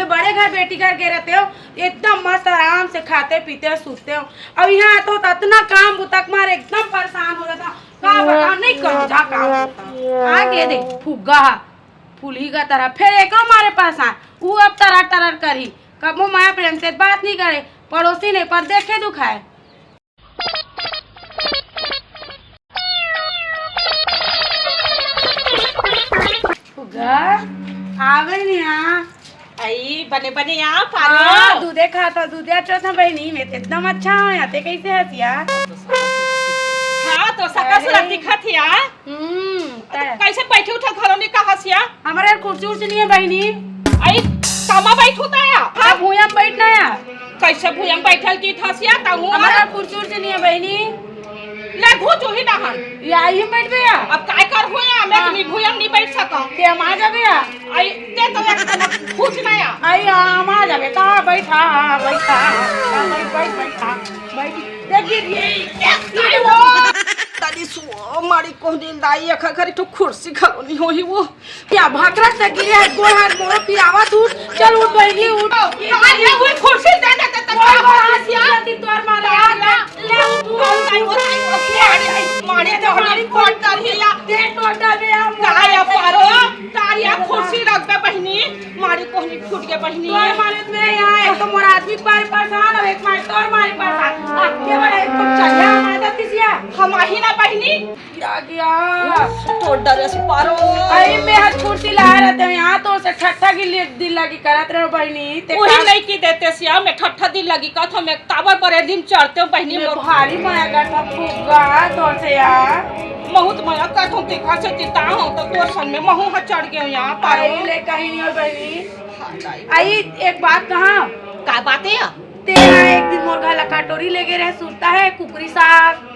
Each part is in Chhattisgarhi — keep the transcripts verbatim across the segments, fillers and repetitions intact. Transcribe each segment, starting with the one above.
बड़े घर बेटी घर गे रहते हो, एकदम मस्त आराम से खाते पीते हो, सूते हो। अब यहाँ आते हो तो इतना काम बुता के मारे एकदम परेशान हो जाता। का बताओ, नहीं करो जा काम बुता। आ गे देख फुग्गा हा, फुलही का तरह, फिर एको मारे परेशान। ऊ अब तरह तरह करही, कबो माया प्रेम से बात नहीं करे, पड़ोसी नहीं पर देखे दुखाए। फुग्गा, आवे नहीं हाँ। आई, बने बने आ, पारो। हाँ, दूधे खाता, दूधे अच्छा था बहिनी, मैं तो एकदम अच्छा हूँ, या ते कैसे हस या? हाँ, तो सका सुरत अरे। दिखत है, आ? हम्म, अब तै। कैसे बैठे उठे घरों में कहा सिया? हमारे यार कुर्सी उर्सी नहीं है बहिनी। आई, कामा बैठ होता है? हाँ? अब भूया में बैठना है। कैसे भूया में बैठल की था सिया? तहूँ हमारे यार कुर्सी उर्सी नहीं है बहिनी। ले घुच वही डहर। या यही बैठ गया। अब काय कर हुआ? मैं हाँ। तो नहीं भूया में नहीं बैठ सका। ते हम आ जाबे या। आई, ते तो एक तना घुच ना या। आई, हम आ जाबे। ता बैठा, हाँ, बैठा। हाँ, बैठ, बैठ, बैठा। बैठ। देख गिर गई। तनी सो, मारी कोहनी दाई, एखर घर एक ठो कुर्सी घलो नहीं होही वो। या भाखरा से गिरे है, गोड़ हाथ मोरो पिरावत उठ। चल उठ बहिनी, उठ। कहाँ ले हुई कुर्सी दे दे, दे, दे, गोड़, गोड़ हाथ पिराती तोर मारे, यार, ले, ले, उठ, उठ, उठ, उठ, उठ। मारी, मारी, मारी, कोट कर ही या। दे टोटा बे, यार, कहाँ या पारो? तारिया कुर्सी रख दे बहिनी। मारी कोहनी फूट गया बहिनी। तोर मारे में यहाँ एक तो मोर आदमी पर परेशान और एक मारे तोर मारे परेशान। अब के बड़े एक तो चढ़िया मारता किसिया। हम आही ना बहिनी। क्या किया? तो डरे से पारो। अरे मैं हर छुट्टी ला रहते हैं यहाँ तो से ठट्ठा की लिए दिल लगी करत रहो बहिनी। ते वही का नहीं की देते सिया, मैं ठट्ठा दिल लगी का था, मैं तावर पर दिन चढ़ते हो बहिनी मैं मोर। भारी माया का था फुग्गा तोर से यार। बहुत माया का था, देखा से चिता हो तो तोर सन में महू हा चढ़ गयो यहाँ पारो। आई ले कहीं नहीं हो बहिनी। हाँ, दाई। आई एक बात कहा। का बात है? ते यहाँ एक दिन मोर घर ला कटोरी ले गए रहे, सुरता है कुकरी साग।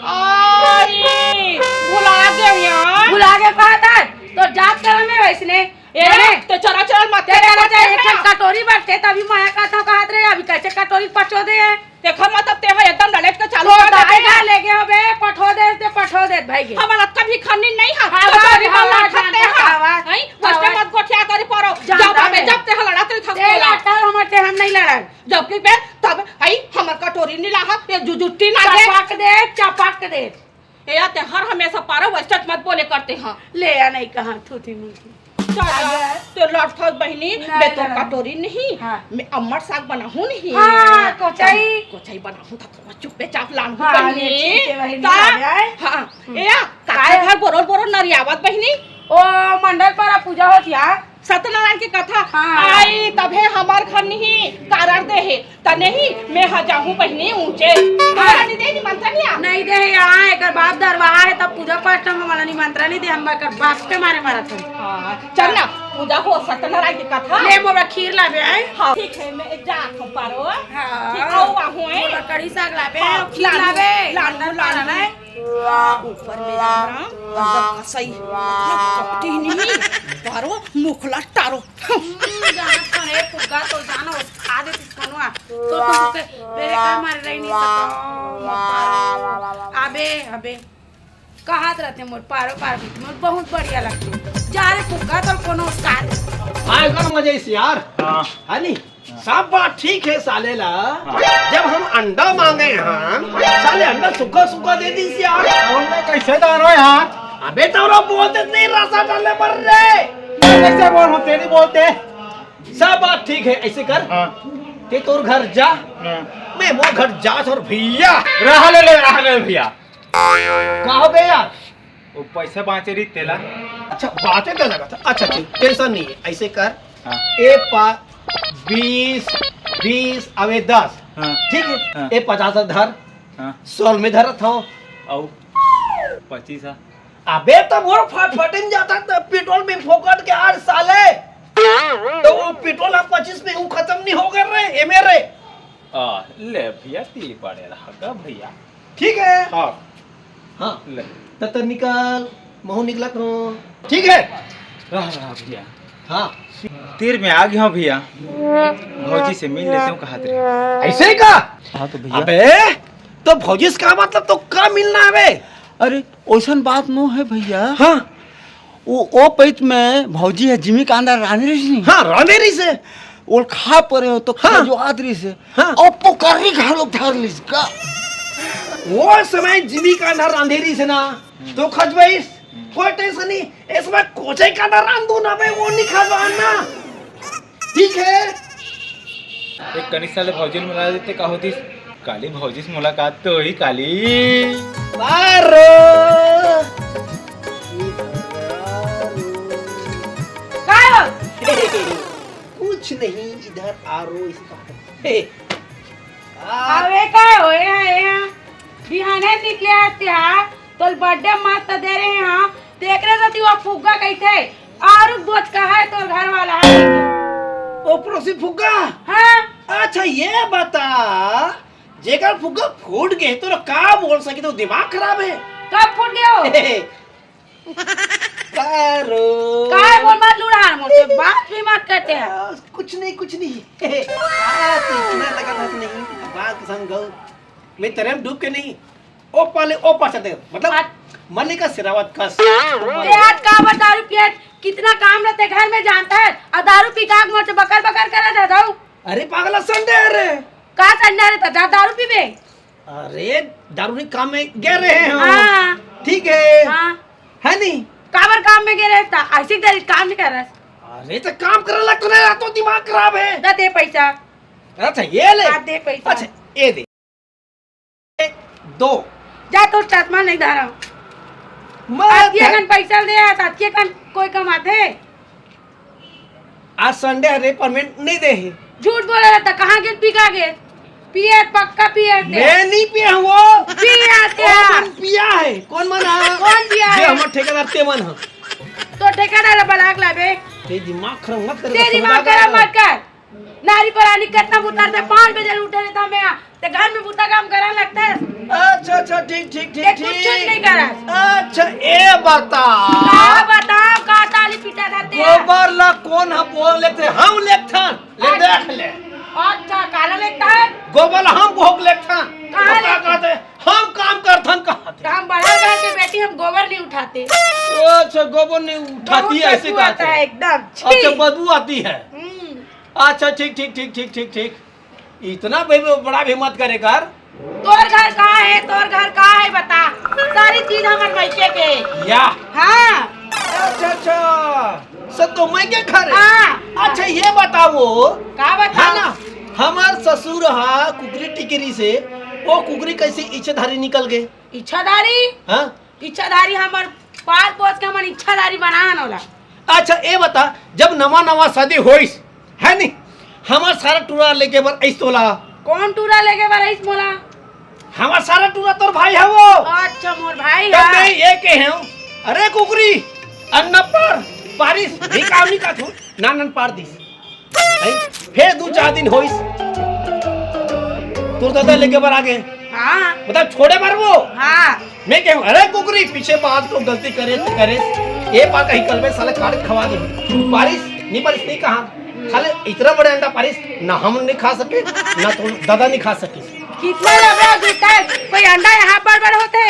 आई, भुला गए यहाँ। भुला गए कहा था? तो जात करा में वैसने। ए, अरे, तो चला चल मत ते करे, चला मत चल, करे एक ना। कटोरी बरते तभी माया का था कहत रहे, अभी कैसे कटोरी पचो दे है? देखो मत, अब ते हा एकदम ललच के चालू तो कर देते दाई हैं। ले गए हो बे, पठो दे दे, पठो दे भाई के। हमारा कभी खन्नी नहीं है। हाँ, कटोरी हाँ, वाला हाँ, खत्ते जानता हैं। हवा, नहीं, हवा। फर्स्ट मत गोठिया करी परो। जानता जाओ बे, है। जब ते हा लड़ाते थक ते बोला। लड़ता है, हमर ते हम नहीं लड़ाए। जब की बे, तब आई हमर कटोरी नहीं लाहा, ये जुजुट्टी ना दे। चपक दे, चपक दे। ए, या ते हर हमेशा पारा वैसे मत बोले करते हैं। ले या नहीं कहा, थूथी मुथी। चल, आजा। तो लड़थस बहिनी, नहीं, मैं तो नहीं। कटोरी नहीं, हाँ। मैं अम्मट साग बनाहूँ नहीं। हाँ, कोचाई। कोचाई बनाहूँ तो थोड़ा चुप्पे चाप लानहूँ हाँ, बहिनी। ये ठीक है बहिनी, ता-, आ जाए। हाँ। हम्म। ए, या, काका काय? घर बोरोल बोरोल नरियावत बहिनी। ओ, मंडल पर पूजा होत या। सत्यनारायण की कथा। हाँ। आई, तभे हमार घर नहीं, कारण दे है। त नहीं, मैं हा जाहूँ बहिनी ऊंचे। हाँ। हमरा नहीं दे निमंत्रण या? नहीं दे है यहाँ, एकर बाप दरवाहा है, तब पूजा पाठ में हमारा निमंत्रण नहीं दे, हम एकर बाप के मारे मारत हन। हाँ, चल ना, पूजा हो सत्यनारायण की कथा। ले मोरा खीर लाबे आए। हाँ, ठीक है, मैं जात हूँ पारो। हाँ। ठीक, आओ, आहूँ, ए। मोरा कढ़ी साग लाबे, हाँ, खीर लानू, लाबे, लानू, मंडल लानू। लाबे। ऊपर में राम राम, अंदर कसई, मतलब कपटी नहीं, पारो, मुखला टारो। हम्म, जानत कौन है, फुग्गा तो जानो, खा दे तिस खनवा। तो तुम के मेरे का मारे रही नहीं सको, मोर पारो। अबे, अबे, कहत रहते मोर पारो, पारो, मोर बहुत बढ़िया लगते। जा रे फुग्गा, तो कोनो उसका दे। आए कर मजा इस यार। हाँ। है नी? सब बात ठीक है साले ला। हाँ। जब हम अंडा मांगे हैं, साले अंडा सूखा सूखा दे दीस यार। अंडा कैसे डालो यार? अबे तोरा बोलते नहीं रसा डाले बर रे। मैं कैसे बोलूं, तेरी बोलते। सब बात ठीक है, ऐसे कर। हाँ। ते तोर घर जा, हाँ। मैं मोर घर जात हंव भैया। रहा ले ले, रहा ले भैया। का हो गया यार? वो पैसा बाँचे रही तेला। अच्छा, बाँचे तेला का था। अच्छा, ठीक, टेंशन नहीं है। ऐसे कर, हाँ। ए पा-, बीस, बीस, अबे दस। हाँ। ठीक है? हाँ। ए पचास धर। हाँ। सौ में धरत हो। अउ पच्चीस आ। अबे, तो वो फटफटी में जाता था, पेट्रोल में फोकट के आठ साले। तो वो पेट्रोल अब पच्चीस में वो खत्म नहीं होगा रे, ए मेरे। आ, ले भैया, ती पड़े रहा गा भैया। ठीक है। हाँ। हाँ। ले। त, त निकल, महू निकलत हो। ठीक है। रहा, रहा भैया। हाँ। तीर में आ गया हूँ भैया। भौजी से मिल लेते हूँ, कहा तेरे। ऐसे ही का? हाँ तो भैया। अबे, तो भौजी से का मतलब, तो का मिलना है बे? अरे, ओइसन बात नो है भैया। हाँ। ओ, ओ पइत में भौजी ह जिमी कांदा रांधे रहिस नी। हाँ, रांधे रहिस हे। ओल खा परे हो तो हाँ। खजुआत रहिस हे। हाँ। अउ पोकरी घलो धर लिस का। ओ समय जिमी कांदा रांधे रहिस हे ना, तो खजवाइस। कोई टेंशन नहीं। इस बार कोचई कांदा रांध दो ना बे, वो नहीं खजवान ना। ठीक है। एक कनिष्ठा ले भौजी ल मिला देते, का होतिस? काली भौजी से मुलाकात तो होही काली। पारो। का हो? कुछ नहीं, इधर आ रो इसका। हे। आ। अबे का होए हे यहाँ? बिहाने निकले हस तेहा, तोल बर्थडे मस्त दे रहे हैं, तेकरे सेती वो फुग्गा कहिथे, आरू बोच का है तोर घर वाला है। ओ पड़ोसी फुग्गा। हाँ। अच्छा ये बता, जेकर फुग्गा फूट गए तो का बोल सके, तो दिमाग खराब है। कब फूट गए हो? पारो। काय बोल मत लूढ़ा मोर से, बात भी मत करते हैं। आ, कुछ नहीं, कुछ नहीं। आ, तो इतना लगा था नहीं, बात संग गौ। मैं तेरे में डूब के नहीं। ओ पाले, ओ पाछा दे। मतलब, आज मल्लिका शेरावत कस। ते आज का बर दारू पियत, कितना काम रहते घर में जानता है, आ दारू पी का मोर से बकर बकर करत रहता हूँ। अरे पागला संडे अरे। का संडे अरे, तो जा दारू पीबे। अरे, दारू नहीं काम में गे रहे हो। हाँ। ठीक है। हाँ। है नहीं? काबर काम में गे रहे था? ऐसे तेरे काम नहीं कर रहा। अरे, तो काम करे लगता ना, तो दिमाग खराब है। ना दे पैसा। अच्छा, ये ले। हाँ, दे पैसा। अच्छा, ये दे। एक, दो। जा, तो चश्मा नहीं धरा। मैं आज ये ध- कन पैसा दे, आज, आज ये कन कोई कमाते। आज संडे हरे, पेमेंट नहीं दे हे। झूठ बोले रहता, कहाँ के पी का गे? पिए, पक्का पिए थे। मैं नहीं पिया हूँ वो। पिए थे। ओ, मन पिया है। कौन मन हा? कौन पिया जे है? हमर ठेकेदार ते मन हा। तो ठेकेदार बलाक लाबे। ते दिमाग खराब मत कर, ते दिमाग समझदार खराब है। मत कर। नारी परानी कितना बुतार थे, पाँच बजे उठे रहता मैं। ते घर में बुता काम करा लगता है। अच्छा, अच्छा, ठीक, ठीक, ठीक, ते कुछ, ठीक। कुछ नहीं करा। अच्छा, ए बता। का बताओ, का ताली पीटा था ते? गोबर ला कौन हम बोल लेते? हम लेथन। ले अच्छा। देख ले। अच्छा, काला लेता है? गोबर ला हम भोग लेथन। कहाँ तो का लेथन? कहते? हम काम करथन कहते। तो हम बड़ा घर के बेटी, हम गोबर नहीं उठाते। अच्छा, गोबर नहीं उठाती बहुत है, ऐसे बदबू आता कहते। है एकदम। अच्छा, छी। बदबू आती है। हम्म। अच्छा, ठीक, ठीक, ठीक, ठीक, ठीक, ठीक। इतना भी बड़ा भी मत करे कर। तोर घर कहाँ है, तोर घर कहाँ है, बता। सारी चीज हमर मायके के। या। हाँ। अच्छा, अच्छा। सब तो मायके घर है। हाँ। अच्छा, ये बताओ। का बताओ? है ना, हमार ससुर हा कुकरी टिकरी से, वो कुकरी कैसे इच्छाधारी निकल गए? इच्छाधारी? हाँ। इच्छाधारी हमर पाल पोस के हमन इच्छाधारी बनान ओला। अच्छा, ए बता, जब नवा नवा शादी होइस, है नी, हमर सारा टूरा लेके बर आइस तोला। कौन टूरा लेके बर आइस मोला? हमर सारा टूरा तोर भाई है वो। अच्छा, मोर भाई तब है। मैं ये कहे हूँ, अरे कुकरी, अन्ना पर, पारिस, भी काम नहीं का तू, ना नन पार दिस। हैं? फेर दू चार दिन होइस, तोर दादा लेके बर आ गे। हाँ। मतलब छोड़े बर वो। हाँ। मैं कहूँ, अरे कुकरी, पीछे बात को गलती करे तो करे, ये पा कहीं कल में साले काट के खवा दे। पारिस, नहीं पारिस, नहीं कहा। साले इतना बड़ा अंडा पारिस, ना हम नहीं खा सके, ना तो दादा नहीं खा सके। कितना लबड़ा जूता है, कोई अंडा यहाँ पर बड़ होते?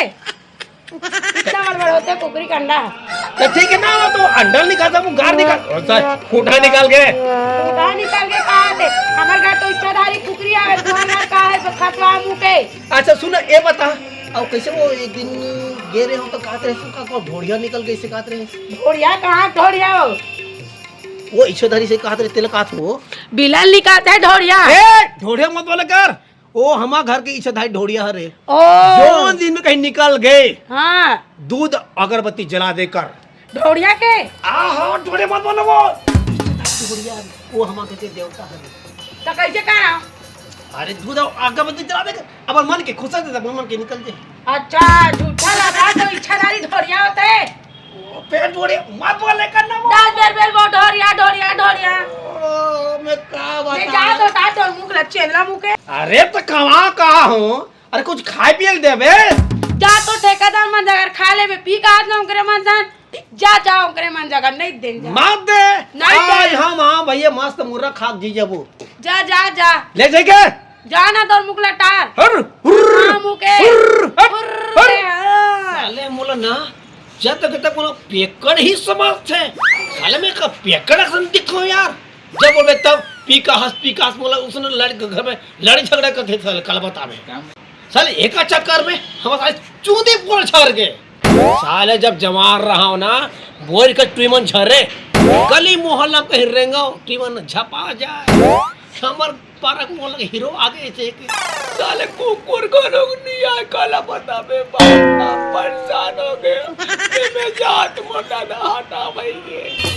कितना बड़ बड़ होते कुकरी का अंडा? तो ठीक है ना, वो तो अंडा निकाल, वो गार निकाल, ओ, सर, फूटा निकाल के। फूटा निकाल के कहा थे? हमारे घर तो इच्छाधारी कुकरी आवे, तुम्हारे घर का है, तो खतवा मुँह के। अच्छा सुन, ये बता, और कैसे वो एक दिन गे रहे हो तो कहते रहे, सुखा को ढोड़िया निकल गई से कहते रहे। ढोड़िया कहाँ ढोड़िया हो? वो इच्छाधारी से कहते रहे, तेल कहते हो। बिलन निकालते है ढोड़िया। ए, ढोड़िया मत बोले कर। ओ, हमा घर के इच्छाधारी ढोड़िया हरे। ओ। जौन दिन में कहीं निकल गए, हाँ। दूध अगरबत्ती जला देकर। ढोड़िया के? आहो, ढोड़िया मत बोलो वो। ढोड़िया, वो हमा घर के देवता हरे। तो कैसे कहा? अरे, दूध और अगरबत्ती जला देकर, अब मन के खुश है, तब मन के निकल जाए। अच्छा, झूठा लगा तो इच्छाधारी ढोड़िया होते। ओ, पेट ढोड़िया, मत बोले कर ना वो। दस बेर बेर वो ढोड़िया, ढोड़िया, ढोड़िया। ओ, मैं का ये बताऊं? जा तो ता तोर मुख ला चेला मुके। अरे तो कहाँ कहाँ हो? अरे कुछ खाए पिए ल देबे। जा तो ठेकेदार मन जगह खा लेबे, पी का आज ना ओकरे मन जान। जा, जा ओकरे मन जगह नहीं देन जा। मत दे। नहीं दे। आज हम, हाँ भैया, मस्त मुर्रा खा जी जबो। जा, जा, जा। ले जाके। जा ना तोर मुख ला टार। हर, हुर्र, हाँ, मुके। हुर्र, हट, हुर्र, हर। हाँ। साले मोला ना जब तक तक कोनो पेकड़ ही समझथे। साले मैं का पेकड़ असन दिखो यार। जब बोलबे तब पी का हंस, पी का हंस बोला, उसने लड़ घर में लड़ झगड़ा करथे साले, काला बताबे। साले एका चक्कर में हमर साले चूंदी पूरा झर गे। साले जब जवान रहा हो ना, बोर के टुईमन झरे, गली मोहल्ला में कहीं रेंगो, टुईमन झपा जाए। हमर पारा के मोहल्ला के हीरो आगे से के साले कुकुर को लोग नहीं आए, काला बताबे बाप, परेशान हो गए। मैं जात मोटा ना हटा भाई ये।